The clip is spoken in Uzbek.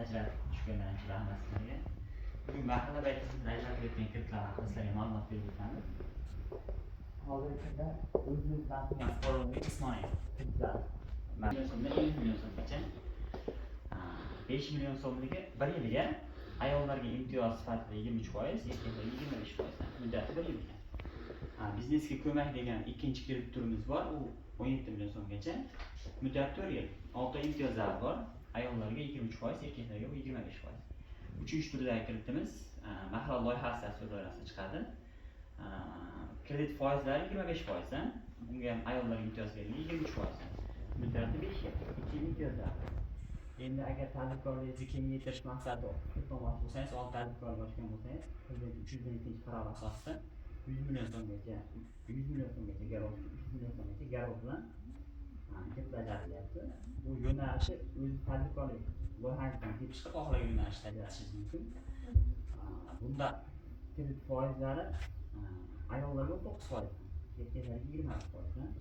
Ajratib tushgandan ancha rahmat sizlarga. Bugun mahalla baytimizda ajratilayotgan kreditlar haqida sizlarga ma'lumot berib o'tamiz. Hozirgi kunda o'zini band qilgan fuqarolarga jismoniy kreditlar million so'mdan 50 million so'mgacha. 5 million so'mligi bir yilga, ayollarga imtiyoz sifatida 23%, erkaklarga 25%, muddati bir yil ekan. Biznesga ko'mak degan ikkinchi kredit turimiz bor, u 17 million so'mgacha. Muddati 4 yil. 6 oy imtiyozlari bor. Ayollarga 23%, erkaklarga bu 25%. Uchinchi turdagi kreditimiz mahalla loyihasi dastur doirasida chiqadi. Kredit foizlari 25%, unga ham ayollarga imtiyoz berilgan 23%. Muddati 5 yil. 2 yil imtiyozlari. Endi agar tadbirkorligingizni kengaytirish maqsadida kiritmoqchi bo'lsangiz, oldin tadbirkorlik ochgan bo'lsangiz, Prezident 302 qarori asosida 100 million so'mgacha, 100 million so'mgacha garov, 3 million so'mgacha garov bilan kredit ajratilyapti. Bu yo'nalishi o'zi tadbirkorlik loyihasidan kelib chiqib xohlagan yo'nalishda ajratishingiz mumkin. Bunda kredit foizlari ayollarga 19%, erkaklarga 20%.